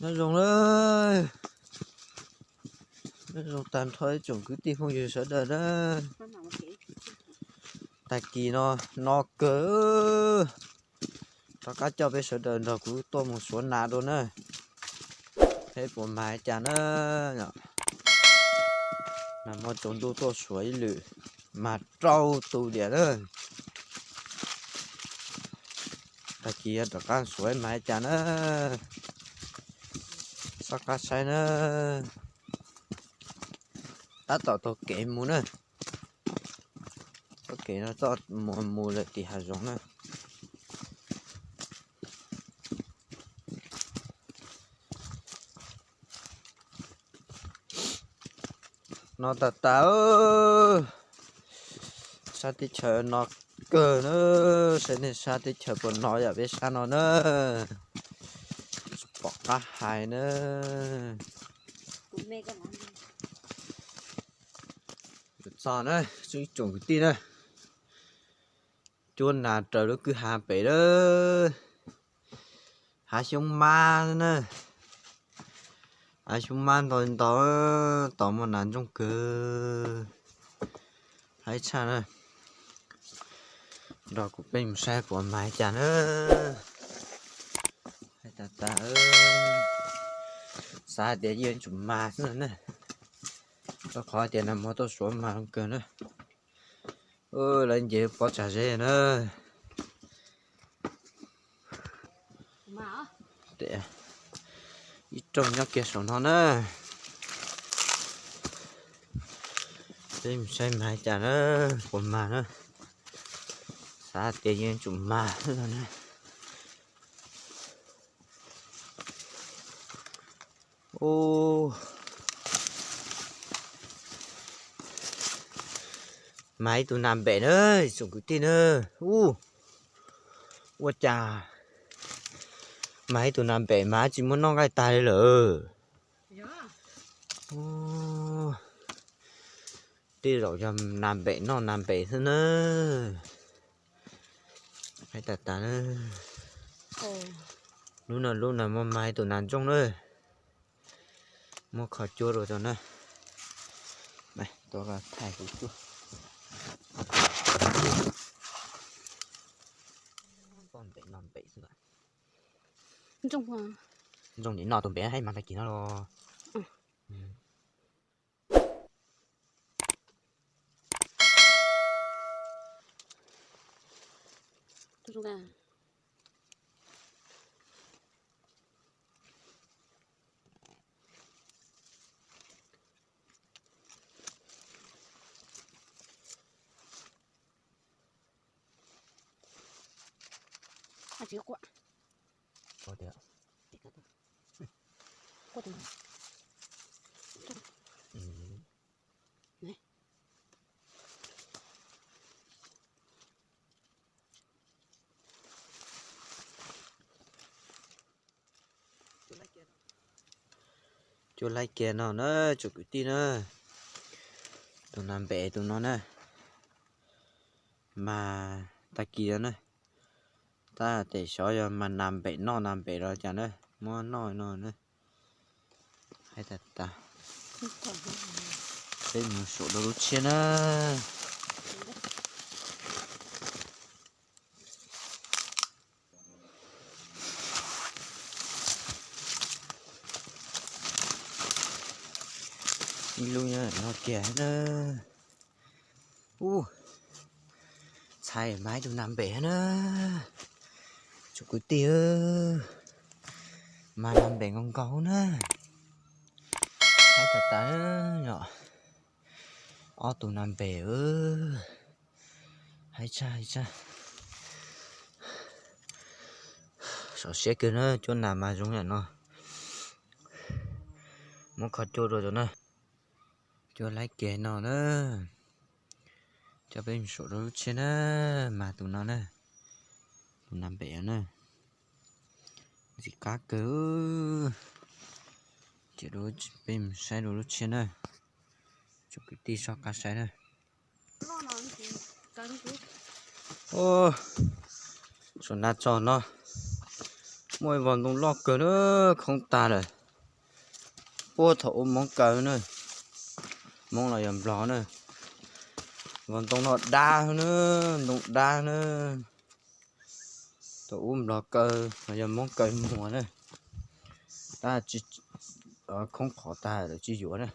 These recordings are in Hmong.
Nyob zoo na, nyob zoo tag nrho ib tsoom kwv tij phooj ywg sawv daws na. Tag kis no no kawg, rov qab coj peb sawv daws nrog kuv tuaj mus suav nas dua na. Peb puas mag li cas na? Nag hmo tsaus ntuj tuaj suav ib lwm, mag rau tus diam na. Tag kis rov qab suav mag li cas na, soj qab saib na. Tab tom taug kev mus na, taug kev no txoj mus mus lawm tim hav zoov na. No tas tas, sab teb chaws no kawg na, saib nej sab teb chaws puas no yam peb sab no na. Tsis pom qab hais na. Txog na, ib tsoom kwv tij na, cuab nas raws lub kwj ha pem lawm. Hav xyoob mab na, hav xyoob mab ntau ntau, tos muaj nas ntsooj kawg, haib tshaj na. Nrog kuv peb mus saib puas mag li cas na. Haib tas tas, xav tias yeej yuav tsum mag xwb na, rau qhov tias nag hmo tuaj suav mag kawg na. Lawv nce pob tsag zeb na. Ib rooj nyob kiag saum no na. Peb mus saib mag li cas na, puas mag na. Xav tias yeej yuav tsum mag xwb na. Ub, mag ib tug nas npem na, tsoom kwv tij na. Ub, ua cas mag ib tug nas npem mas tsis muaj noj nqaij tag li lawm. Tej zaum yog nas npem noj nas npem xwb na. Haib tas tas na. Lub no lub no muaj mag ib tug nas ntsooj na. Muab kho cuab rau tso na. Tuaj thaij kuv cuab. Npem no npem xwb. Ntsooj npem no tus npem haib mas tag kis no los. Cuab laib kiag no na, tsoom kwv tij na. Tus nas npem tus no na, mas tag kis no na, tab tes xyov yog mas nas npem noj nas npem los cas na, muab noj no na. Haib tas tas. Peb mus saum rau lub tshiab na. Ib lub nyob no kiag na. Ub, txhais mas ib tug nas npem na. Tsoom kwv tij, mas nas npem nkaus nkaus na. Haib tas tas yom. Ob tug nas npem. Haib tshaj haib tshaj. Sov siab kawg na, cuab nas mas zoo yam no. Muab kho cuab rau na. Cuab laib kiag no na. Coj peb mus saum rau lub tshiab na, mas tus no na. Tus nas npem na. Ntxim qab kawg. Ces peb mus saib rau lub tshiab na. Tsoom kwv tij soj qab saib na. Saum nas txog no, Muaj ib vos ntoo loj kawg na, khoob tag lawm. Puag thaum ub Hmoob kaw na, Hmoob los yog Nplog na. Vos ntoo no dab na, ntoo dab na. Thaum ub Nplog kaw los yog Hmoob kaw muag na. Tab tsis, khoob qhov tag lawm tsis yuav na.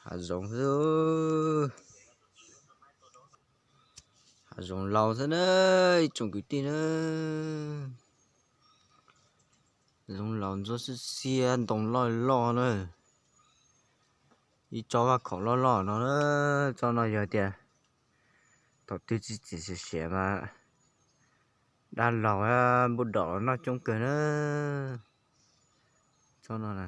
Hav zoov xwb, hav zoov laus xwb na, ib tsoom kwv tij na. Zoov laus ntxuav xiab xiab ntoo loj loj na. Ib tsob vaj khaum loj loj no na, tsob no yog tias thaum twg txiv txiv siav siav mas dab laug npua dom los noj coob kawg na. Tsob no na.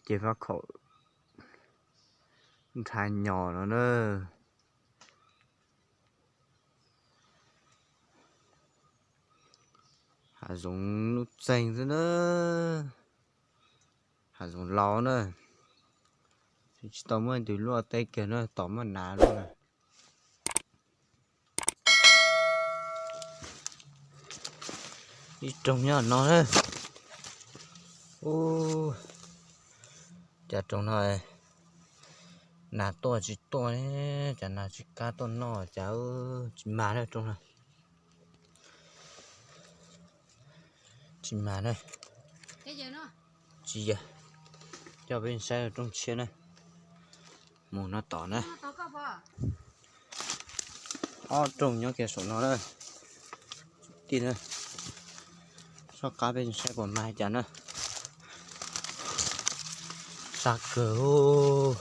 Ces vaj khaum nrhav nyos no na. Hav zoov nuj txeeg xwb na. Hav zoov laus na. Tsis tau muaj tus luaj teb kiag na, tos muaj nas luaj na. Ib rooj nyob no na. Ub, cas rooj no nas tuaj tsis tuaj, cas nas tsis kam tuaj noj, cas tsis mag na rooj no. Tsis mag na. Tsis yog. Coj peb saib rooj tshiab na. Mus no tom na. Ob rooj nyob kiag saum no na. Tij na. Soj qab peb saib puas mag cas na. Sab kawg.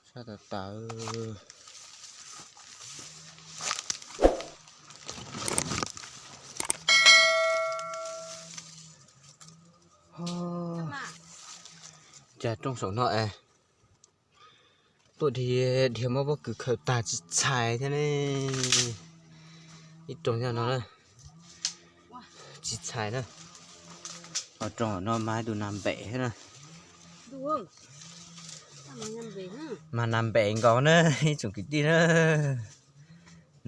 Sab tas tas. Cas rooj saum no es tuaj dhia dhia muab pob kws khaws tag tsis txhais thiab ne. Ib rooj nyob no na. Tsis txhais na. Ob rooj no mas tus nas npem thiab na. Mas nas npem nkaus na, ib tsoom kwv tij na.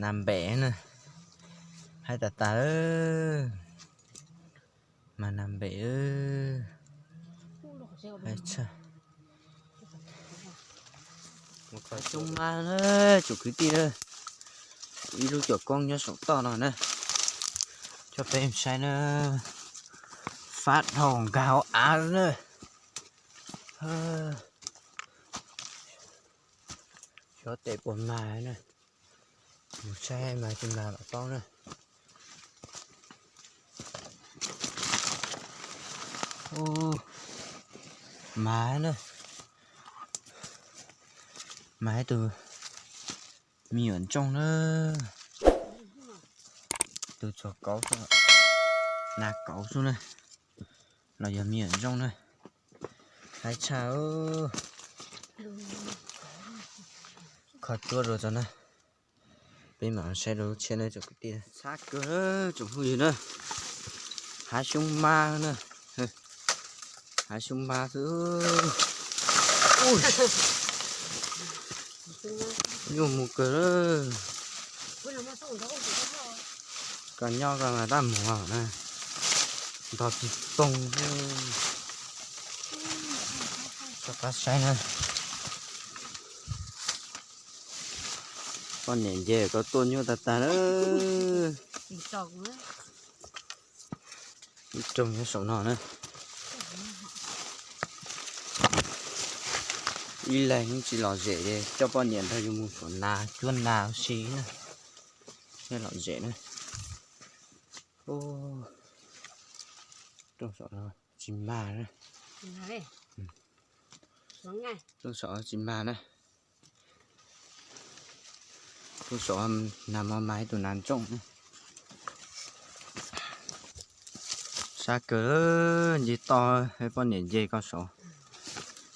Nas npem na. Haib tas tas. Mas nas npem. Haib tshaj. Xyoo mas na, tsoom kwv tij na. Ib lub cuam koob nyob saum toj no na. Coj peb saib na. Fab dhau nkag hauv av na. Xyov tes puas mag na. Mus saib mas tsis mag los paub na. Mag na. Mag ib tug me nyuam ntsooj na. Tus txog kauv xwb, nas kauv xwb na. Los yog me nyuam ntsooj na. Haib tshaj. Kho cuab rau tso na. Peb mam saib rau lub tshiab na tsoom kwv tij. Txhab kawg tsoom phooj ywg na. Hav xyoob mab na. Hav xyoob mab xwb. Nyuaj mus kawg. Koj nyob koj mas tab mus na. Ntog tsis poob. Rov qab saib na. Poj niam nce koj tuaj nyuaj tag tag na. Ib rooj nyob saum no na. Ib leeg tsis lom zem li, coj poj niam nrog yus mus saum nas cuab nas ua si na. Thiaj lom zem na. Rooj saum no tsis mag na. Rooj saum tsis mag na. Rooj saum nag hmo mag ib tug nas ntsooj na. Sab kawg, nce toj poj niam nce koj saud.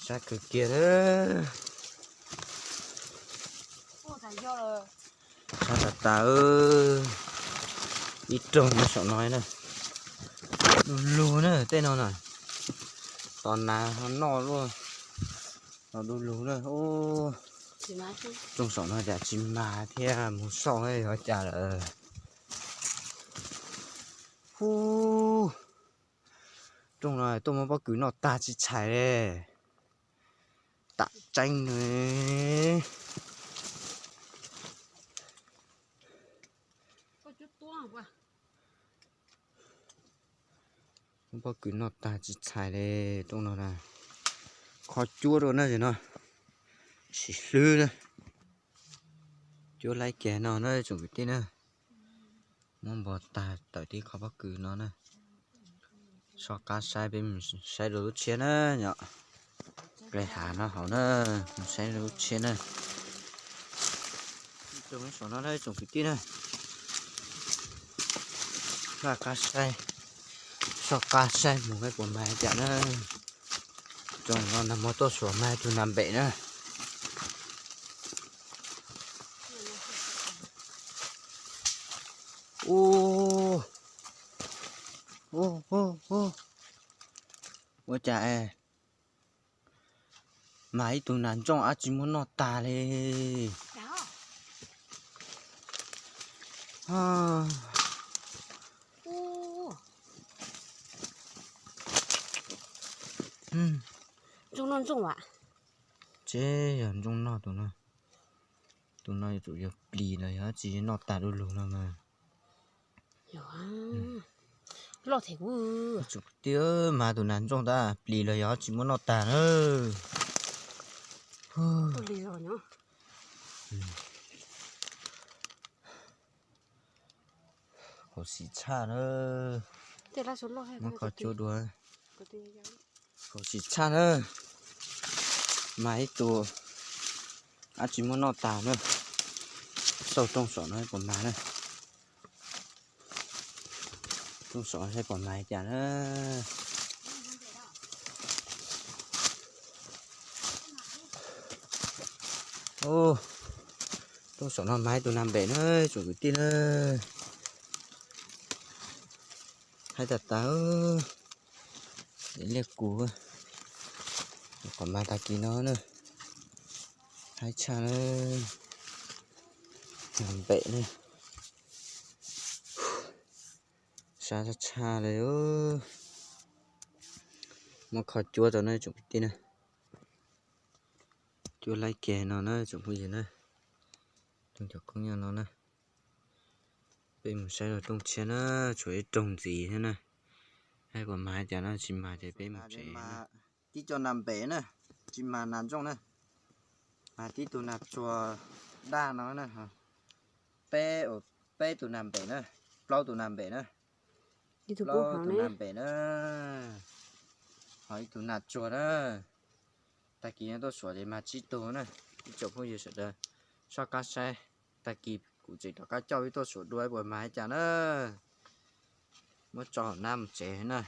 Sab kawg kiag. Sab tas tas. Ib rooj nyob saum no na. Du lug na tej no na, tos nas ho noj luaj, los du lug na. Rooj saum no cas tsis mag thiab, mus xauj yog cas lawm. Hu, rooj no tuaj muab pob kws noj tag tsis txhais li, tam tseeb no. Muab pob kws noj tag tsis txhais li, rooj no na, kho cuab rau na no, sim hlwb na. Cuab laib kiag no na tsoom kwv tij na. Muab npog tag tawm tib qho pob kws no na. Soj qab saib, peb mus saib rau lub tshiab na yom. Ple hav no hauv na, mus saib rau lub tshiab na. Rooj saum no na tsoom kwv tij na. Soj qab saib, soj qab saib mus saib puas mag cas na. Rooj no nag hmo tuaj suav mag ib tug nas npem na. Ua, ua, ua, ua, ua cas es mag ib tug nas ntsooj dab tsi muab noj tag li. Tsis yog ntsooj noj tus no. Tus no yuav tsum yog plis los yog dab tsi noj tag du lug no mas. Loj thiab kuv. Tsuas tiag mas tus nas ntsooj tab plis los yog dab tsi muab noj tag na. Qhov xim tshaj na. Muab kho cuab dua. Qhov xim tshaj na. Mas ib tug dab tsi muab noj tag na. Xauj rooj saum no puas mag na. Rooj saum saib puas mag cas na. Rooj saum no mag ib tug nas npem na, tsoom kwv tij na. Haib tas tas, liaj kuv, qhov mag tag kis no na. Haib tshaj na, nas npem na. Sab tshaj tshaj li. Muab kho cuab rau na tsoom kwv tij na. Cuab laib kiag no na tsoom phooj ywg na. Rooj cov koob nyob no na. Peb mus saib rau rooj tshiab na, tshuav ib rooj ntxiv thiab na. Haib puas mag cas no, tsis mag ces peb mus tsev. Tib co nas npem na, tsis mag nas ntsooj na. Mag tib tug nas tsuag daj no na. Peb, peb tus nas npem na, plaub tus nas npem na. Plaub tus nas npem na, ho ib tug nas tsuag na. Tag kis tuaj suav ces mag tsib tug na. Ib tsoom phooj ywg sawv daws soj qab saib, tag kis kuv tseem rov qab coj peb tuaj suav dua puas mag cas na. Muab tso hauv nab mus tsev na.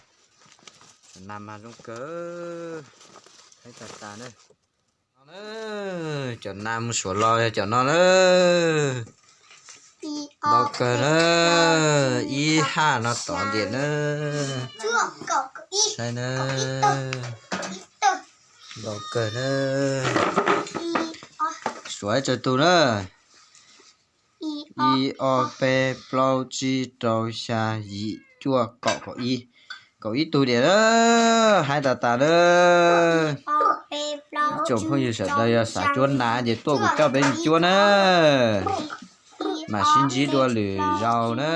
Cov nas mag zoo kawg, haib tas tas na. Cov nas mus suav los yog cov no na. Ntau kawg na, ib haj no tod ntiag na. Saib na, ntau kawg na. Suav ib tsaws tus na. Ib, ob, peb, plaub, tsib, rau, xya, yim, cuaj, kaum, kaum ib. Kaum ib tug diam na, haib tas tas na. Ib tsoom phooj ywg sawv daws yog xav cuab nas ces tuaj kuv coj peb mus cuab na. Mam sib ntsib dua lwm zaus na.